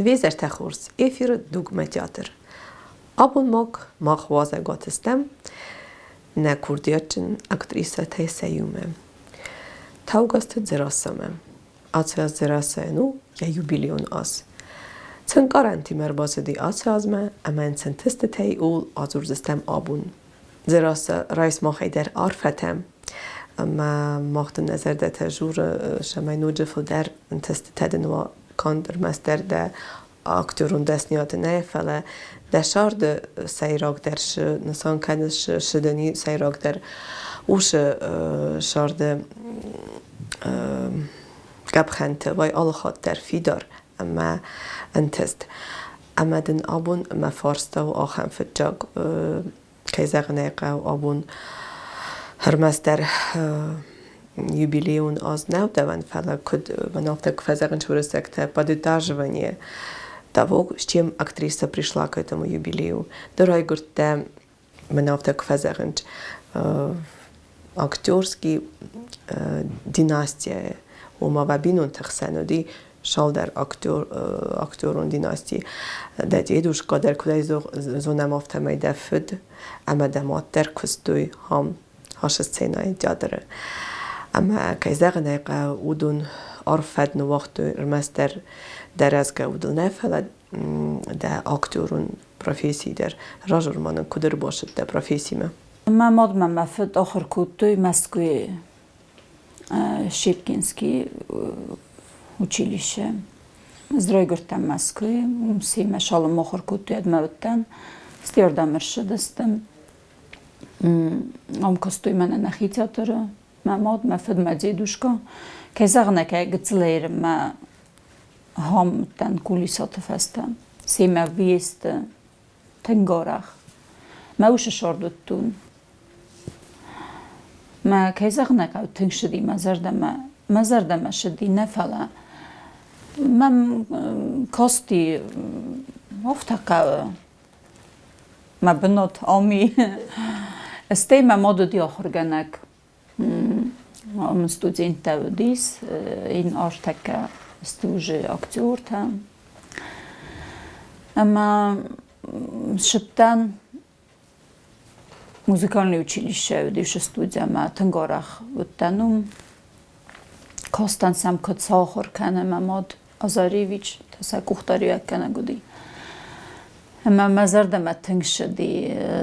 Везӕртӕ хорз эфиры дугмӕ театр. Абон мах мах уазӕгуаты стӕм нӕ курдиатджын актрисӕтӕй сӕ иумӕ. Таугазты Дзерассӕмӕ. Ацы аз Дзерассӕйӕн у йӕ юбилейон аз. Цы ӕнкъарӕнтимӕ ӕрбацыди ацы азмӕ ӕмӕ йын цы ӕнтыстытӕй ууыл адзурдзыстӕм абон. Дзерассӕ, райс махӕй дӕр арфӕтӕ ӕмӕ мах дын нӕ зӕрдӕтӕ журы, цӕмӕй ноджы фылдӕр ӕнтыстытӕ дын уа канд ӕрмӕстдӕр дӕ актерон дӕсныйады нӕ, фӕлӕ дӕ царды сӕйрагдӕр цы нысан кӕныс, цы дын и сӕйрагдӕр уыцы царды къӕпхӕнты вӕй алыхатт дӕр фидар ӕмӕ ӕнтыст. Ӕмӕ дын абон мӕ фарста у ахӕм фыццаг, кӕй зӕгъын ӕй хъӕуы, абон ӕрмӕстдӕр юбилейон аз нӕу дӕуӕн, фӕлӕ куыд мӕн афтӕ куы фӕзӕгъынц уырыссӕгтӕ, подытаживание того, с чем актриса пришла к этому юбилею. Ды райгуырдтӕ, мӕн афтӕ куы фӕзӕгъынц, актерский династия, ома уӕ бинонты хсӕн уыди цалдӕр актер, актерон династи. Дӕ дедушка дӕр куыдӕй зонӕм, афтӕмӕй дӕ фыд ӕмӕ дӕ мад дӕр куыстой ам, ацы сценӕйы театры. Ӕмӕ, кӕй зӕгъын ӕй хъӕуы, уыдон арф фӕд ныууагътой ӕрмӕстдӕр дӕ рӕзгӕ удыл нӕ, фӕлӕ дӕ актерон профессийы дӕр. Разур ма нын, куыд ӕрбацыд дӕ профессимӕ? Мӕ мад мӕ мӕ фыд ахуыр кодтой Мӕскуыйы Щепкинский училище. Ӕз райгуырдтӕн Мӕскуыйы, уым семӕ салам ахуыр кодтой, ӕдмӕ уыдтӕн. Стӕй ӕрцыдыстӕм. Ам куыстой мӕнӕ нӕхи театры. Мӕ мад, мӕ фыд, мӕ дедушка. Кӕй зӕгъын ӕй кӕй гыццылӕй мӕ хам уыдтӕн кулисаты фӕстӕ. Семӕ въезды тынг арӕх. Мӕ усы сӕрд уыдтон. Мӕ, кӕй зӕгъын ӕй хъӕуы, тынг ссыди мӕ зӕрдӕмӕ. Мӕ зӕрдӕмӕ ссыди нӕ, фӕлӕ мӕм касти афтӕ хъӕуы. Мӕ бынат ам и. Стӕй мӕ мад уыди ахуыргӕнӕг. Ам студенттӕ уыдис, ин ӕртӕккӕ сты уже актертӕ. Ӕмӕ ссыдтӕн музыкальный училище уыдис студиямӕ, тынг арӕх уыдтӕн уым. Кастӕн сӕм, куыд сӕ ахуыр кӕны мӕ мад Азаревич, та сӕ къухдариуӕггӕнӕг уыди. Ӕмӕ мӕ зӕрдӕмӕ тынг ссыди,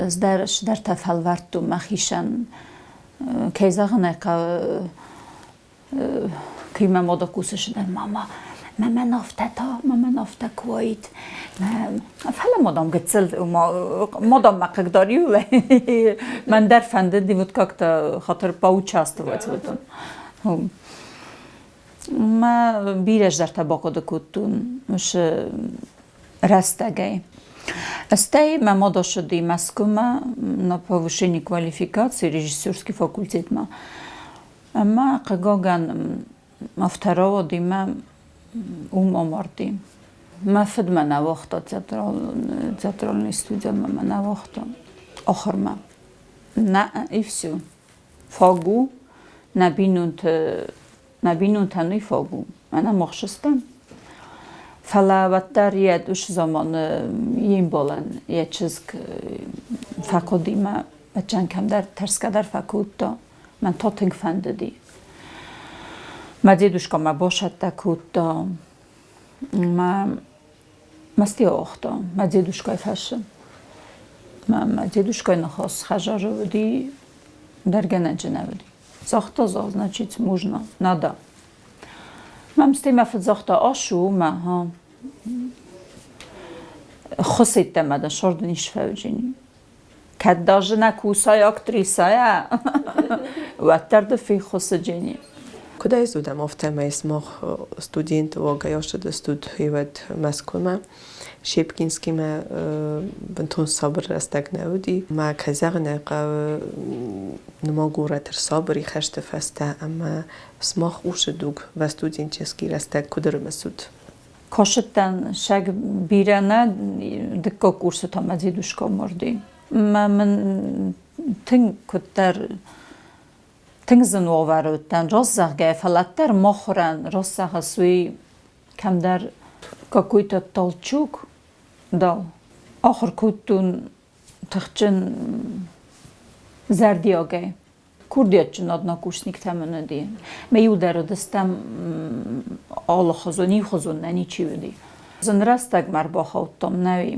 цыдӕртӕ фӕлвӕрдтон мӕхицӕн. Кӕй зӕгъын ӕй хъӕуы, куы мӕ мода кусыс, мама, мӕ нафтӕ та, мӕ нафтӕ куы уаид. Фӕлӕ мадам гыццыл, мадам мӕ хъыгдариу, мӕн дӕр фӕндыди вот как-то хатыр поучаствовать в этом. Мӕ бирӕ зӕртӕ бахъуыды кодтон уыцы рӕстӕгӕй. Стӕй мӕ мад ацыди Мӕскуымӕ на повышение квалификации режиссерский факультетмӕ. Ӕмӕ, хъыгагӕн, афтӕ рауади мӕ уым амарди. Мӕ фыд мӕ нӕ уагъта театральный студиямӕ мӕ нӕ уагъта ахуырмӕ. Нӕ, и все. Фаг у, нӕ бинонты нӕ бинонтӕн уый фаг у. Мӕнӕ махсыстӕм. Фӕлӕ уӕддӕр йӕ уыцы заманы йе мбалӕн йӕ чызг фӕхъуыди мӕ бӕччан кӕмдӕр тӕрсгӕ дӕр фӕкодта. Мӕн та тынг фӕндыди. Мӕ дедушка мӕ басӕттӕ кодта. Мӕ мӕсти ауагъта мӕ дедушкайы фӕрсы. Мӕ дедушкайы ныхас хӕдзары уыди, дӕргӕнӕджы нӕ уыди. Загъта, зӕгъ, значит, можно, надо. Мӕм стӕй мӕ фыд загъта, ацу мӕ, ха. Хуыцӕйттӕ мӕ дӕ сорды не сфӕуджини. Кӕд даже нӕ кусай актрисӕйӕ, уӕддӕр ды феххуысыджени. Куыд ӕй зудӕм, афтӕмӕй сымах студент уогӕй ӕрцыдыстут уӕд Мӕскуымӕ. Щепкинскимӕ бынтон сабыр рӕстӕг нӕ уыди. Мӕ кӕй зӕгъын ӕй хъӕуы, нымӕ горӕт ӕрсабыр и хӕсты фӕстӕ ӕмӕ сымах усы дуг уӕ студенческий рӕстӕг куыд ӕрымысут? Косыдтӕн сӕг бирӕ нӕ, дыккаг курсы та мӕ дедушка марди. Мӕ мын тынг куыддӕр тынг зын уавӕры уыдтӕн, раст зӕгъгӕйӕ, фӕлӕ дӕр махуырӕн раст зӕгъыс, уый кӕмдӕр какой-то толчок дал. Ахуыр кодтон тыхджын зӕрдиагӕй. Курдиатджын однокурсниктӕ мын уыди. Мӕ иу дӕр уыдыстӕм алыхуызон, иухуызон нӕ ничи уыди. Зын рӕстӕгмӕ ӕрбахаудтам, нӕуи.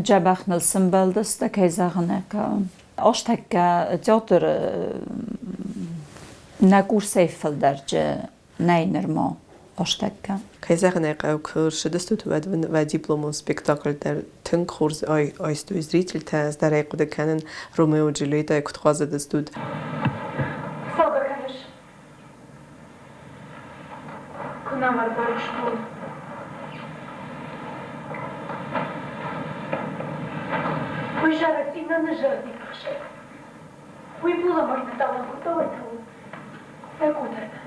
Дзӕбӕх ныл сӕмбӕлдысты, кӕй зӕгъын ӕй хъӕуы. Азтӕккӕ театры нӕ курсӕй фылдӕрджы нӕй нырма азтӕккӕ. Кӕй зӕгъын ӕй хъӕуы, куы рцыдыстут, уӕд уын уӕ дипломон спектакль дӕр тынг хорз айстой зрительтӕ. Ӕз дӕр ӕй хъуыды кӕнын, Ромео Джульеттӕйы куыд хъазыдыстут. Цӕугӕ кӕныс? Куы нӕм ӕрбарыстон. Уый зарӕг цъинаны зӕрди пыхсӕй. Уый булӕмӕргъ нытътъӕлӕн кодта уайтагъд дӕ къутӕртӕ.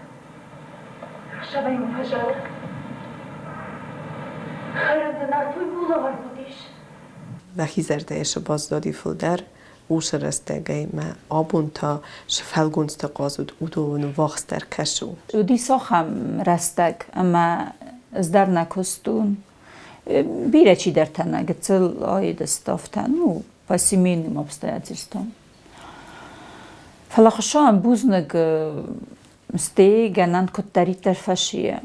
Ӕхсӕвӕй мын фӕзары. Хӕрын дзы нарт уый булӕмӕргъ уыдис. Мӕхи зӕрдӕйы шы баззади фылдӕр уыцы рӕстӕгӕй мӕ абон та шы фӕлгонцты хъазут, уыдон ввахсдӕр кӕсы. Уыдис ахӕм рӕстӕг, ӕмӕ ӕз дӕр нӕ куыстон. Бирӕ чидӕртӕ нӕ гыццыл аидыстафтӕ, ну, по семейным обстоятельствам. Фӕлӕ Хуыцауӕн бузныг, стӕй гӕнӕн куыддӕриддӕр фӕсийы.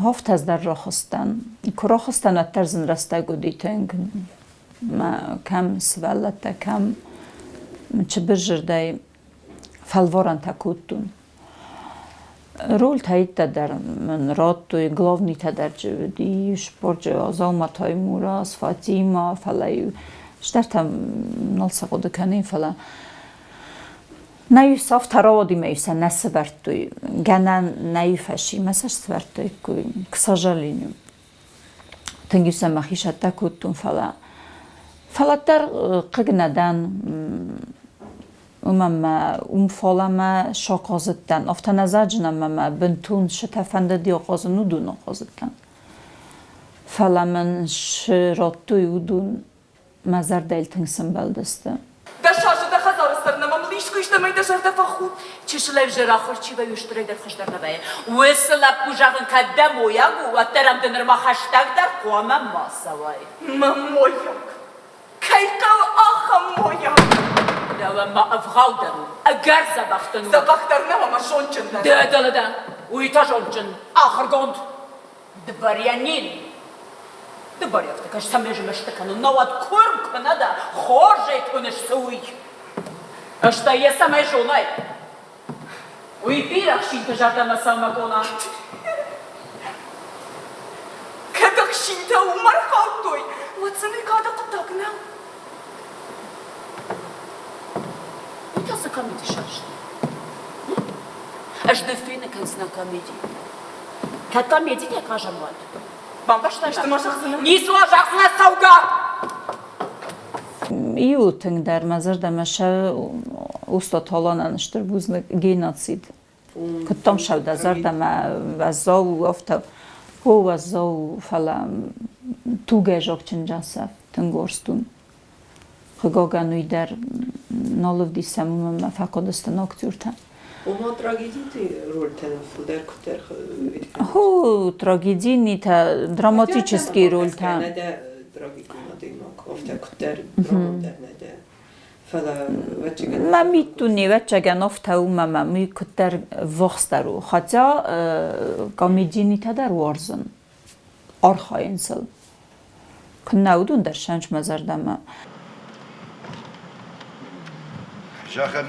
Хофтӕ дӕр рахызтӕн. Куы рахызтӕн, уӕддӕр зын рӕстӕг уыди тынг. Мӕ кӕм сывӕллӕттӕ, кӕм чыбыззырдӕй фӕлварӕнтӕ кодтон. Рольтӕ дӕр мын радтой, главныйтӕ дӕр уыди, спорджы Азаума Таймураз, Фатима, фӕлӕ-иу стӕртӕ нал сӕ хъуыды кӕнин, фӕлӕ нӕ-иу сӕ афтӕ рауади мӕ-иу сӕ нӕ сӕвӕрдтой, гӕнӕн нӕ-иу фӕци мӕ сӕ сӕвӕрдтой, к сожалению. Тынг-иу сӕ мӕхи сӕттӕ кодтон, фӕлӕ фӕлӕ дӕр хъыг нӕ дӕн, уымӕн мӕ уым фалӕмӕ сахъазыдтӕн. Афтӕ нӕ заджын ӕмӕ мӕ бынтон сытӕ фӕндыди ахъазын, уыдон ахъазыдтӕн. Фӕлӕ мын сы радтой уыдон мӕ зӕрдӕйыл тынг сӕмбӕлдысты. Дӕ сазы дӕ хӕдзары сӕр нӕма мыл искуы истӕмӕй дӕ зӕрдӕ фӕхудт? Чысыл ӕвзӕр ахуыр чи вӕййы, стырӕй дӕр хуыздӕр нӕ вӕййы. Уыцы лӕппу зӕгъын, кӕд дӕ мойаг у, уӕддӕр ӕм ды нырма хӕстӕгдӕр хъуамӕ ма цӕуай. Мӕ мойаг! Кӕй хъӕуы ахӕм мойаг? Дӕуӕн ма ӕвгъау дӕр у, ӕгӕр дзӕбӕх дын у. Дзӕбӕх дӕр нӕу ӕмӕ зондджын дӕр. Ды ӕдылы дӕ, уый та зондджын, ахуыргонд. Дворянин! Ды барӕфты кӕс, цӕмӕй змӕсты кӕнон, науӕд куырм куы нӕ дӕ, хорзӕй куы ныссты, уый. Стӕй йӕ цӕмӕй зонай, уый бирӕ ӕхсинты зӕрдӕмӕ цӕуы къона. Кӕд ӕхсинтӕ уымӕ рхаудтой, уӕд сын уый кады хъуыддаг нӕу. Уый та цы комеди сарӕзта? Ӕз дын фенын кӕндзынӕн комеди. Кӕд комедитӕ хъазӕм, уӕд. Бамбӕрстай, исты ма зӕгъдзынӕ? Ницыуал зӕгъдзынӕ, цӕугӕ! Иу тынгдӕр мӕ зӕрдӕмӕ сӕ Устатолонӕн стыр бузныг геноцид. Куыдтам сӕу дӕ зӕрдӕмӕ уӕззау у, афтӕ хо уӕззау у, фӕлӕ тугӕйзаг чынджасӕф тынг уарзтон. Хъыгагӕн уый дӕр нал ӕвдисӕм, уымӕн ӕмӕ фӕхъуыдысты актертӕ. Ома трагедиты рольтӕ фылдӕр куыддӕр Хо, трагедийнитӕ, драматические рольтӕ. Нӕ дӕ трагикон адӕймаг, афтӕ куыддӕр драмон дӕр нӕ дӕ. Фӕлӕ ӕвӕццӕгӕн Мӕ миддуне, ӕвӕццӕгӕн, афтӕ у мӕ мый куыддӕр ввахсдӕр у. Хотя комедийнитӕ дӕр уарзын, архайын сыл. Куыннӕ уыдон дӕр сӕнч мӕ зӕрдӕмӕ. Зӕгъӕн,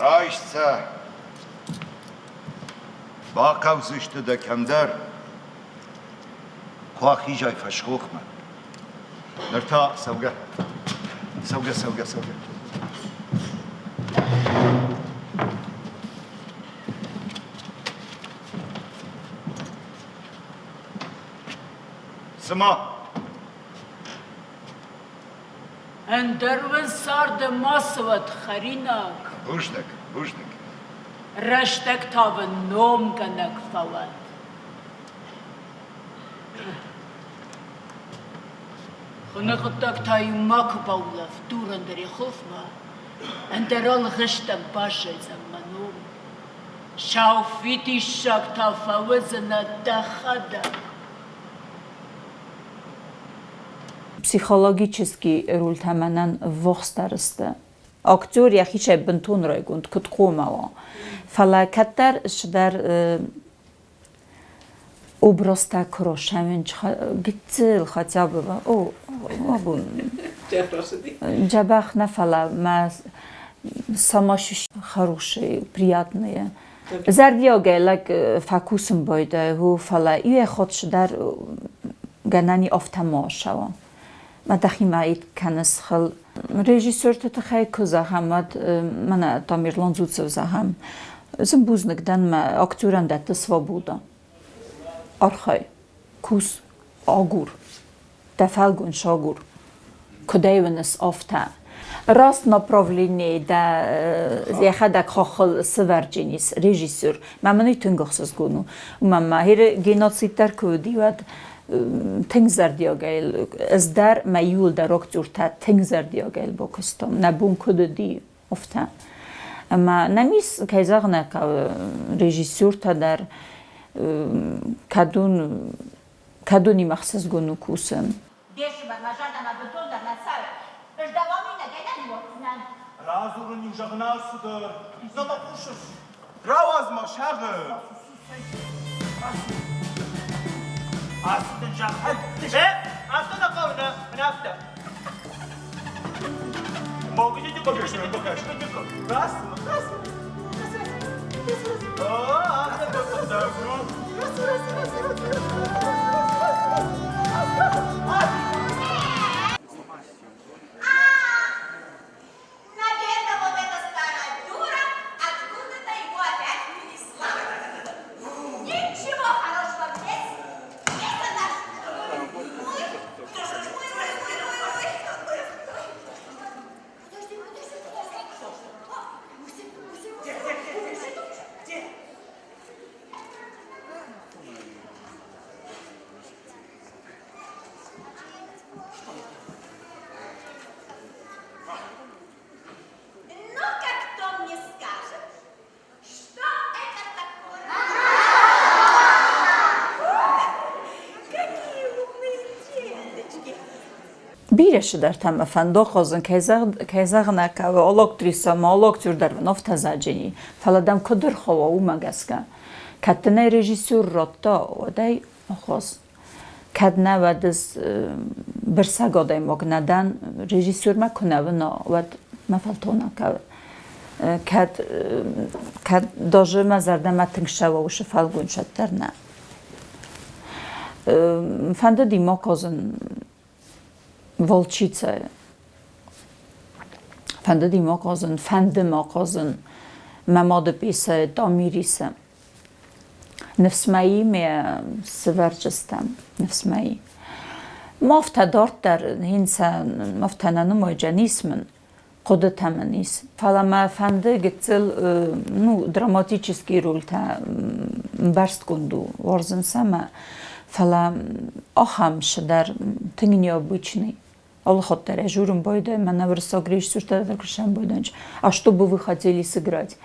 Райс сӕ. Бахъӕудзысты дӕ кӕмдӕр. Куы ахизай фӕсхохмӕ. Ныр та цӕугӕ. Цӕугӕ, цӕугӕ, цӕугӕ. Цыма Ӕндӕр уын царды мацы уӕд хӕринаг. Бузныг, бузныг. Рӕстӕг та уын номгӕнӕг фӕуӕд. Хуыны хъуыддаг та-иу макуы баулӕф дурӕн дӕр йӕ хуылфмӕ, ӕндӕр ӕлгъыстӕн баззайдзӕн мӕ ном. Сау фидиссаг та фӕуыдзынӕ дӕхӕдӕг. Психологический рольтӕ мӕнӕн ввахсдӕр сты. Актер йӕхицӕй бынтон райгонд куыд хъуамӕ уа. Фӕлӕ кӕддӕр цыдӕр образтӕ куы росӕмин гыццыл хотя бы о абон дзӕбӕх нӕ, фӕлӕ мӕ самоощущение хорошие, приятные. Зӕрдиагӕй лӕг фӕкусын байдайы, фӕлӕ иуӕй хатт цыдӕр гӕнӕн и афтӕ ма ссӕуа. Мӕ дӕхимӕ кӕныс хыл. Режиссерты тыххӕй куы зӕгъӕм, уӕд мӕнӕ Тамерлан Дзуцев зӕгъӕм, зын бузныг дӕн мӕ актерӕн дӕтты свобода. Архай, кус, агур. Дӕ фӕлгонц агур, куыд ӕй уыныс, афтӕ. Раст направление дӕ йӕхӕдӕг хаххыл сывӕрджын ис режиссер. Мӕ мын уый тынг ӕхсызгон у. Уымӕн ма геноцид дӕр куы уыди, уӕд тынг зӕрдиагӕй ӕз дӕр мӕ иуылдӕр актертӕ тынг зӕрдиагӕй бакуыстам. Нӕ бон куыд уыди, афтӕ. Ӕмӕ нӕм ис, кӕй зӕгъын ӕй хъӕуы, режиссертӕ дӕр, кӕдон Кӕдонимӕ ӕхсызгон у кусын? Де фсымӕр мӕ зӕрдӕмӕ бынтондӕр нӕ цӕуы. Ӕз дӕуӕн иунӕгӕй нӕ ныууадздзынӕн. Радзурын-иу зӕгъын алцыдӕр. Нӕ мӕ хъусыс? Рауадз мӕ, сӕгъы! Ацы дын зӕгъ. Э, афтӕ нӕ хъӕуы, нӕ, мын афтӕ. Наверное, вот эта старая дура откуда-то его опять принесла. Ничего хорошего здесь не наш. Ой, ой, ой, ой, ой, ой. Подожди, подожди, подожди. Муси, муси, муси. Где? Ну-ка, кто мне скажет, что это такое? Какие умные деточки! Бирӕ цыдӕртӕ мӕ фӕнды ахъазын, кӕй зӕгъын ӕй хъӕуы, алы актрисӕ ӕмӕ алы актер дӕр мын афтӕ заджыни, фӕлӕ дӕм куыд ӕрхауа, уымӕ гӕсгӕ. Кӕд дын ӕй режиссер радта, уӕд ӕй ахъаз. Кӕд нӕ, уӕд ӕз бырсӕг адӕймаг нӕ дӕн, режиссермӕ куы нӕ уына, уӕд мӕ фӕлтау нӕ кӕуы. Кӕд, кӕд даже мӕ зӕрдӕмӕ тынг ссӕуа уыцы фӕлгонц, уӕддӕр нӕ. Фӕндыди мӕ ахъазын волчицӕйы. Фӕндыди мӕ ахъазын, фӕнды мӕ ахъазын мӕ мады пьесӕйы Тамирисы. Ныфсмӕ ме сывӕрджыстӕм, ныфсмӕ. Мафтӕ дарддӕр хинцӕ мафтӕ нӕ нымайджӕн ис мын, хъуыдытӕ мын ис. Фӕлӕ мӕ фӕнды гыццыл ну, драматический рольтӕ ӕмбӕрстгонд у, уарзын сӕ мӕ. Фӕлӕ ахӕм цыдӕр тынг необычный. Алы хатт дӕр ӕз журын байдайын, мӕнӕ уырыссаг режиссертӕ дӕр куы сӕмбӕлдӕн, а что бы вы хотели сыграть?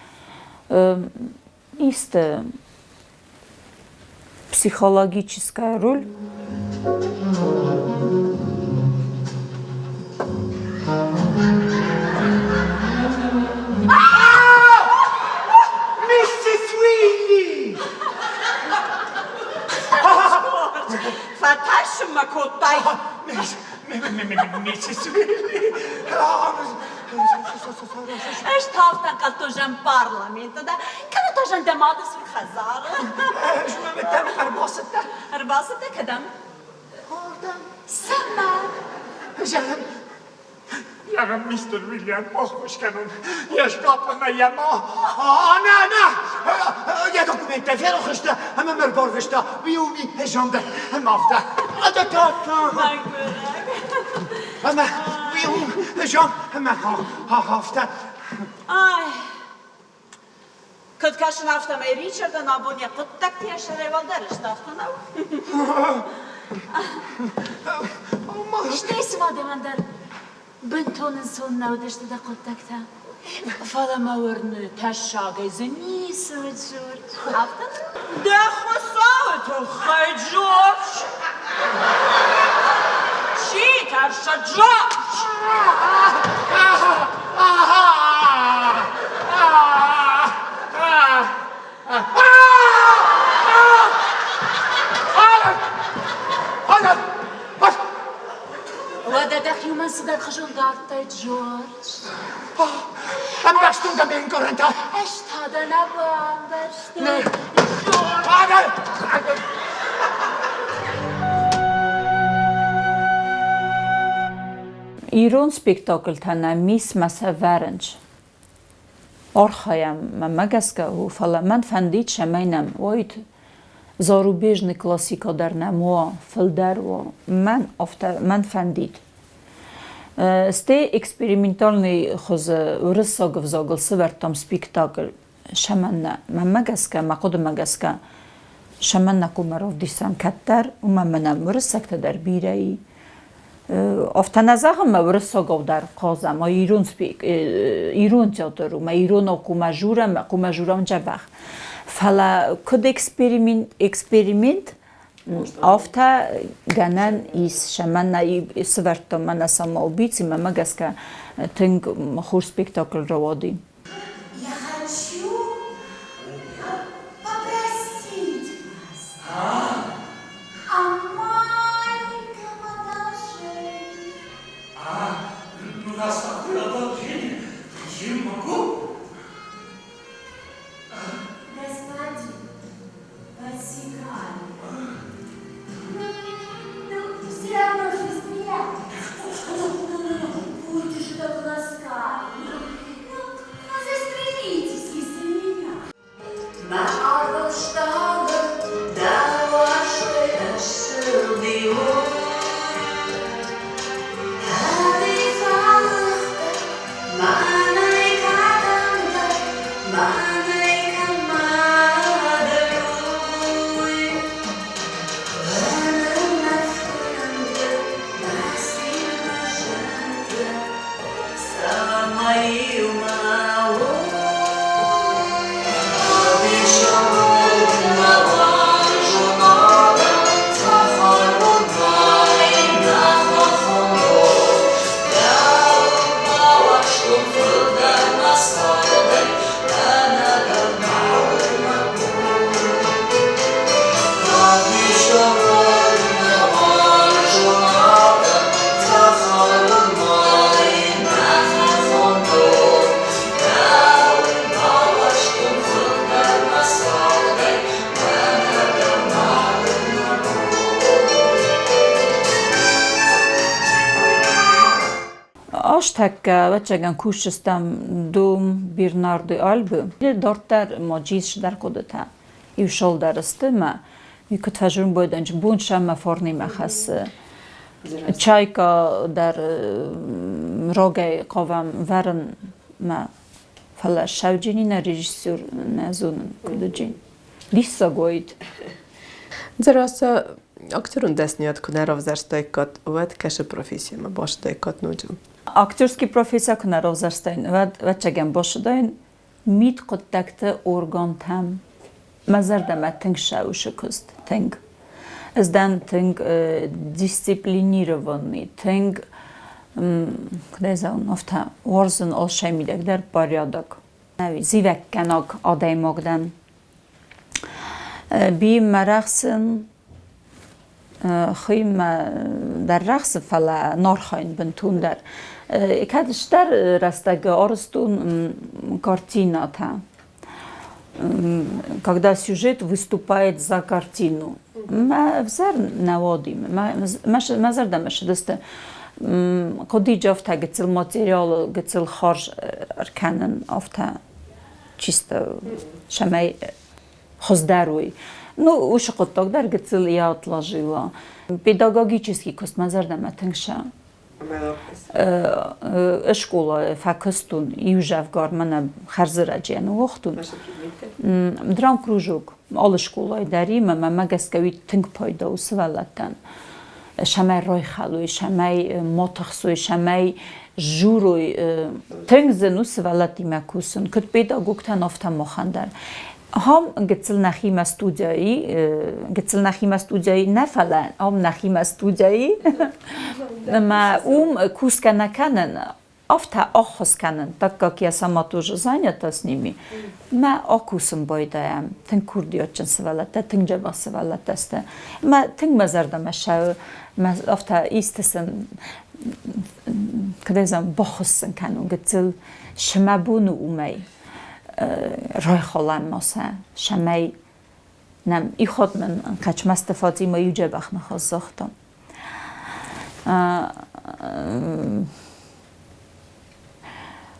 Исты психологическая роль. Миссис Уилли! Фӕтӕрсын мӕ кодтай. Миссис Уилли! Ӕз тагъд ӕнхъӕлдтон зӕн парламенты дӕ, кӕнӕ та зӕн дӕ мады цур хӕдзары. Ӕз мӕ ӕрбацыдтӕ. Ӕрбацыдтӕ кӕдӕм? Ардӕм. Цӕмӕ? Зӕгъын, зӕгъын, мистер Уильям, баххуыс кӕнон. Йе скъаппмӕ йӕ ма... Нӕ, нӕ! Йӕ документтӕ ферох сты ӕмӕ мӕ ӕрбарвыста уый зонгӕ ӕмӕ афтӕ. Ӕмӕ уый зон ӕмӕ афтӕ. Ай, куыд кӕсын, афтӕмӕй Ричардӕн абон йӕ хъуыддӕгты йӕ сӕрӕй уӕлдӕр сты, афтӕ нӕу? Стӕй цыма дӕуӕн дӕр бынтон ӕнцон нӕ уыдысты дӕ хъуыддӕгтӕ. Фӕлӕ мӕ уырны, тӕссагӕй дзы ницы уыд, Джордж. Афтӕ нӕ? Дӕ Хуыцауы тыххӕй, Джордж! Чи тӕрсы, Джордж? Уӕдӕ дӕхиумӕ цыдӕр хызон дардтай, Джордж. Ӕмбӕрстон дӕ ме нкъарӕнтӕ. Ӕз та дӕ нӕ бамбӕрстон. Ирон спектакльтӕ нӕм ис мӕ сӕвӕрынц. Архайӕм, мӕнмӕ гӕсгӕ у, фӕлӕ мӕн фӕндид, цӕмӕй нӕм уаид зарубежный классикӕ дӕр нӕм уа, фылдӕр уа. Мӕн афтӕ мӕн фӕндид. Стӕй экспериментальный хуызы уырыссаг ӕвзагыл сӕвӕрдтам спектакль. Цӕмӕннӕ? Мӕнмӕ гӕсгӕ, мӕ хъуыдымӕ гӕсгӕ, цӕмӕннӕ хъуамӕ равдисӕм кӕддӕр, уымӕн ӕмӕ нӕм уырыссӕгтӕ дӕр бирӕ и. Афтӕ нӕ зӕгъын, мӕ уырыссагау дӕр хъазӕм, ма ирон, ирон театр у, мӕ иронау хъуамӕ журӕм, хъуамӕ журӕм дзӕбӕх. Фӕлӕ куыд эксперимент, эксперимент афтӕ гӕнӕн ис, цӕмӕннӕ сывӕрдтон мӕнӕ самоубийцы, мӕнмӕ гӕсгӕ тынг хорз спектакль рауади. Я хочу попросить вас о маленьком одолжении. А, ну раз такое одолжение, то я могу. Господин Васикан. Ну, все равно же приятно. Ну, будьте же так ласкавы. Ну, ну, застрелитесь из-за меня. Мӕ арвыл стъалы дӕ уарзтӕй ӕссыгъди Ӕви фӕлыгъдтӕ мӕнӕй кӕдӕмдӕр, мӕнӕй кӕмӕдӕр уый. Уынын мӕ фӕнды мӕ цин, мӕ зынтӕ, цӕмӕй иумӕ уой. Азтӕккӕ, ӕвӕццӕгӕн, кусджытӕм Дом Бернарды Альбы. Дарддӕр ма джиз дӕр хъуыдытӕ. Иу сӕлдӕр сты мӕ уый куыд фӕзын бойдӕнчы бон сӕм мӕ фарнимӕ хӕссы. Чайка дӕр рогӕй хъавӕм вӕрын мӕ, фӕлӕ сауджини нӕ режиссер нӕ зонын, куыд уыджи. Диссаг уаид. Дзерассӕ, актерон дӕсныйад куы нӕ равзӕрстаиккат, уӕд кӕсы профессимӕ бацыдаиккат ноджы? Актерский профессия куы нӕ равзӕрстаин, уӕд, ӕвӕццӕгӕн, бацыдаин мидхъуыддӕгты органтӕм. Мӕ зӕрдӕмӕ тынг сӕусы куыст, тынг. Ӕз дӕн тынг дисциплинированный, тынг, куыд ӕй зӕгъон, афтӕ уарзын алцӕй мидӕг дӕр порядок. Зивӕггӕнаг адӕймаг дӕн. Би мӕ рӕхсын, хи мӕ дӕр рӕхсы, фӕлӕ нархайын бынтондӕр. Кӕд стӕр рӕстӕг арӕзтон картинӕтӕ. Когда сюжет выступает за картину. Мӕ ӕвзӕр нӕ уади. Мӕ зӕрдӕмӕ ссыдысты. Хъуыдиджы афтӕ гыццыл материалы гыццыл харз ӕркӕнын, афтӕ чисто цӕмӕй хуыздӕр уой. Ну, уыцы хъуыддаг дӕр гыццыл я отложила. Педагогический куыст мӕ зӕрдӕмӕ тынг сӕ. Скъолайы фӕкуыстон иузӕвгар мӕнӕ хӕрзӕрӕджы ныууагътон. Драмкружок алы скъолайы дӕр и, мӕ мӕ гӕсгӕ уый тынг пайда у сывӕллӕттӕн. Цӕмӕй райхӕлой, цӕмӕй ма тыхсой, цӕмӕй журой. Тынг зын у сывӕллӕттимӕ кусын, куыд педагогтӕн, афтӕ махӕн дӕр. Ахӕм гыццыл нӕхимӕ студияйы, гыццыл нӕхимӕ студияйы нӕ, фӕлӕ ам нӕхимӕ студияйы ӕмӕ уым кусгӕ нӕ кӕнын, афтӕ ӕххуыс кӕнын, так как я сама тоже занята с ними, мӕ акусын байдайӕм. Тынг курдиатджын сывӕллӕттӕ, тынг дзӕбӕх сывӕллӕттӕ сты. Мӕ тынг мӕ зӕрдӕмӕ цӕуы, мӕ афтӕ исты сын, куыд ӕй зӕгъон, баххуыс сын кӕнон гыццыл, цы мӕ бон у, уымӕй. Райхалӕн ма сӕ, цӕмӕй нӕм ихот мын Хъӕцмӕзты Фатимӕ иу дзӕбӕх ныхас загъта.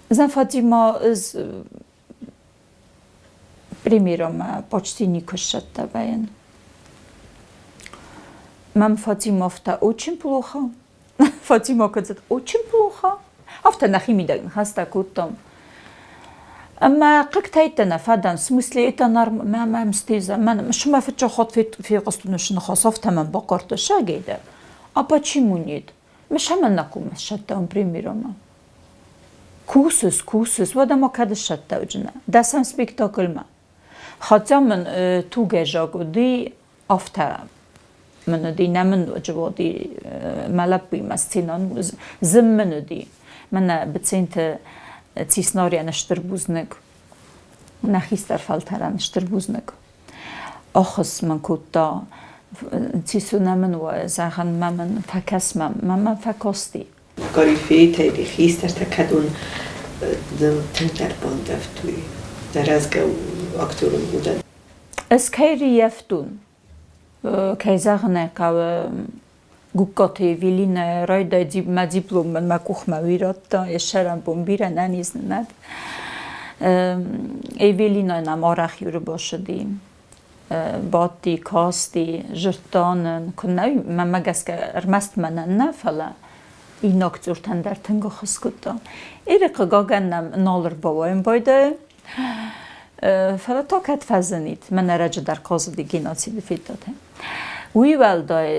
Зӕн Фатима ӕз премьерӕмӕ почти никуы сцӕттӕ вӕййын. Мӕм Фатима афтӕ очень плохо. Фатима куыд очень плохо. Афтӕ нӕхимидӕг ныхӕстӕ кодтам. Ӕмӕ хъыгтӕйттӕ нӕ фӕдӕн, в смысле, это норм, мӕ мӕм стеза, мӕн шымӕ фыццаг хатт фехъуыстон уыцы ныхас, афтӕ мӕм бахъардта сагӕй дӕр. А почему нет? Мы сӕмӕн нӕ хъуамӕ ссӕттӕм премьерӕмӕ. Кусыс, кусыс, уӕдӕ ма кӕд ссӕттӕуджынӕ? Дӕсӕм спектакльмӕ. Хотя мын тугӕзаг уыди, афтӕ мын уыди, нӕ мын ноджы уыди мӕ лӕппуимӕ сценон зын мын уыди. Мӕнӕ Быценты Циснориан стыр бузныг, нӕ хистӕр фӕлтӕрӕн стыр бузныг. Ӕххуыс мын кодта, Цисунӕ мын уа, зӕгъын мӕ мын фӕкӕс мӕм, мӕ мӕм фӕкасти. Корифейтӕй хистӕртӕ кӕдон тынгдӕр бандӕвтой нӕ рӕзгӕ актерон удӕн? Ӕз кӕй риййӕфтон, кӕй зӕгъын ӕй хъӕуы, Гугкаты Эвелинӕ райдай мӕ диплом мын мӕ къухмӕ уый радта, йӕ сӕрӕнбон бирӕ нӕнизнинад. Эвелинӕ нӕм арӕх ӕрбацыди, бадти, касти, зыдта нын, куыннӕ мӕнмӕ гӕсгӕ ӕрмӕст мӕнӕн нӕ, фӕлӕ иннӕ актертӕн дӕр тынг ӕххуыс кодта. Иры хъыгагӕн нӕм нал ӕрбауайын байдайы. Фӕлӕ та кӕд фӕзынид, мӕн ӕрӕджы дӕр хъазыди геноциды федтатӕ. Уый уӕлдай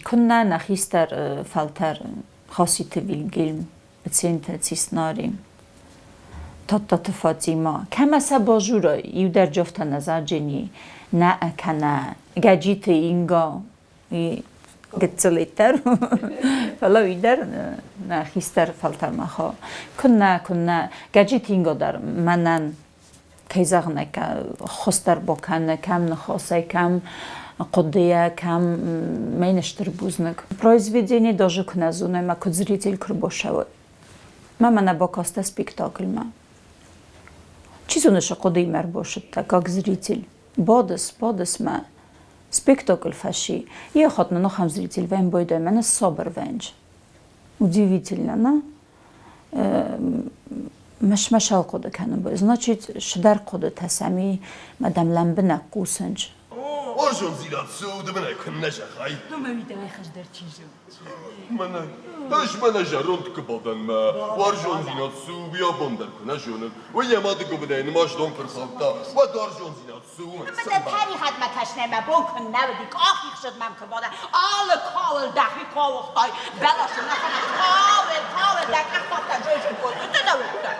куыннӕ нӕ хистӕр фӕлтӕр Хаситы Вильгельм, Быцентӕ Циснари, Тадтаты Фатимӕ, кӕмӕ сӕ базурай, иу дӕр джофтӕ нӕ заджени, нӕ кӕнӕ Гӕджиты Инга, гыццылиддӕр, фӕлӕ уый дӕр нӕ хистӕр фӕлтӕрмӕ хауы. Куыннӕ, куыннӕ, Гӕджиты Инга дӕр мӕнӕн, кӕй зӕгъын ӕй хуыздӕр бакӕны, кӕм ныхасӕй, кӕм хъуыдыйӕ, кӕм мӕн стыр бузныг. Произведение даже куы нӕ зоной, мӕ куыд зритель куы рбацӕуой. Мӕ мӕнӕ бакастӕ спектакльмӕ. Чи зоны, сӕ хъуыдыимӕ ӕрбацыдтӕ, как зритель. Бадыс, бадыс мӕ Спектакль фӕци. Йе хатт нын ахӕм зритель вӕййын байдайы, мӕнӕ сабыр вӕййынц. Удивительно, на? Мӕсмӕсал хъуыды кӕнын Значит, цыдӕр хъуыдытӕ сӕм и, мадам лӕмбынӕг хъусынц. Уарзондзинад цы у, ды мын ӕй куыннӕ зӕгъай. Ну, мӕ уидагӕй хуыздӕр чи зоны. Мӕнӕ, ӕз мӕнӕ зӕронд куы бадӕн, мӕ уарзондзинад цы у, уый абон дӕр куы нӕ зонын. Уый йӕ мады гуыбынӕй нымӕздон куы рхаудта, уӕд уарзондзинад цы у? Ӕмӕ дӕ тӕригъӕдмӕ кӕсынӕй мӕ бон куыннӕ уыди, къахихсыд мӕм куы бада, алы кауыл дӕхи куы ауыгътай, бӕласы ныхмӕ кауыл, кауыл дӕ къӕхтӕ зой-зой кодтой, ды нӕ уыдтӕ.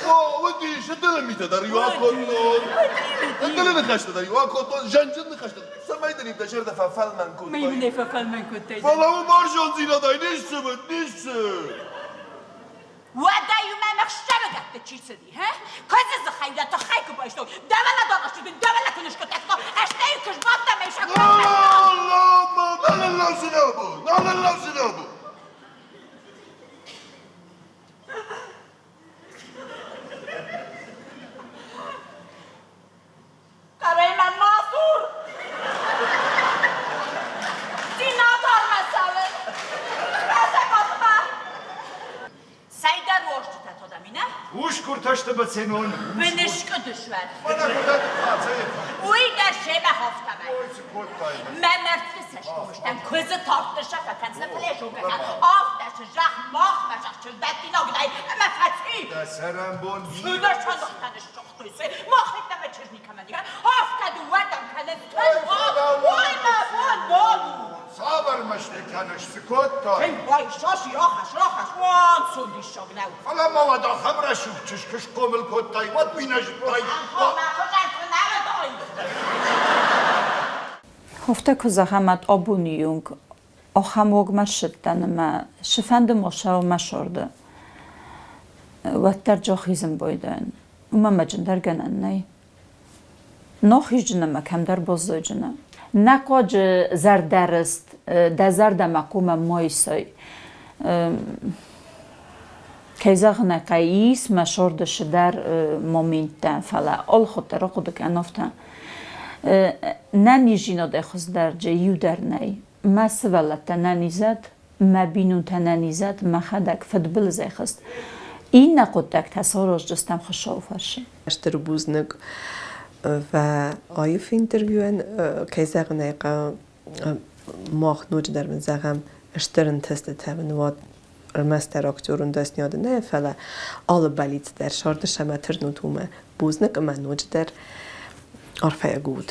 О, уыди, сыдылы митӕ дӕр-иу акодтон. Сыдылы ныхӕстӕ дӕр-иу акодтон, зӕнджын ныхӕстӕ. Цӕмӕй дын-иу дӕ зӕрдӕ фӕфӕлмӕн кодтай? Мӕ мын фӕфӕлмӕн кодтай. Фӕлӕ уым уарзондзинадӕй ницы уыд, ницы. Уӕдӕ-иу мӕм ӕхсӕвыгӕтты чи цыди, хе? Куыдзы дзыхӕй дӕ тыххӕй куы байстой, дӕуӕлӕ донхӕсты дын дӕуӕлӕ куы ныскъуыдтӕгтон, ӕстӕй куы сбадтӕ мӕ сӕ Нал баценон. Быныскъуыд суӕд. Мӕнӕ куыд ӕдхӕцӕй. Уый дӕр семӕ хафтамӕ. Ой, цы кодтай? Мӕ мӕрдты цӕсгомыстӕн куыдзы тардты сӕ фӕкӕнцӕ фӕлӕ Афтӕ цы зӕгъ, махмӕ зӕгъ чызгдӕттинаг нӕй ӕмӕ фӕци. Дӕ цӕрӕнбон Цыдӕр сӕныхтӕ ныссыгътой, цы, мах йеддӕмӕ чызг никӕмӕн и. Афтӕ дыууӕрдӕм кӕнынц, Ой, мӕ бон нал у. Цавӕр мӕсты кӕныс, цы кодтай? Байсас, рахӕсс, рахӕсс, уанцон диссаг нӕу. Фӕлӕ ма уӕд ахӕм рӕсугъд чызг куы схъомыл кодтай, уӕд уый нӕ зыдтай. Мӕ хуызӕн куы нӕ уыдаид. Афтӕ куы зӕгъӕм, ӕд абоны онг ахӕм уагмӕ ссыдтӕн ӕмӕ цыфӕнды ма сӕуа мӕ сӕрды, уӕддӕр джохизын байдайын. Уымӕ мӕ джындӕр гӕнӕн нӕй. Нохизджын ӕмӕ кӕмдӕр баззайджыны. Нӕ хъуаджы зӕрдӕрыст, дӕ зӕрдӕмӕ хъуамӕ ма исай. Кӕй зӕгъын ӕй хъӕуы, ис мӕ сӕрды цыдӕр моменттӕ, фӕлӕ алыхатт дӕр ахъуыды кӕн афтӕ. Нӕниздзинадӕй хуыздӕр джы иу дӕр нӕй. Мӕ сывӕллӕттӕ нӕнизӕд, мӕ бинонтӕ нӕнизӕд, мӕхӕдӕг фыдбылызӕй хызт. Иннӕ хъуыддӕгтӕ сараздзыстӕм Хуыцауы фӕрцы. Стыр бузныг уӕ аив интервьюӕн. Кӕй зӕгъын ӕй хъӕуы, мах ноджыдӕр мын зӕгъӕм, стыр ӕнтыстытӕ мын уӕд ӕрмӕстдӕр актерон дӕсниады нӕ, фӕлӕ алы бӕллиц дӕр сӕрды сӕмӕ тырнут уымӕ. Бузныг ӕмӕ ноджыдӕр арфӕйаг ут.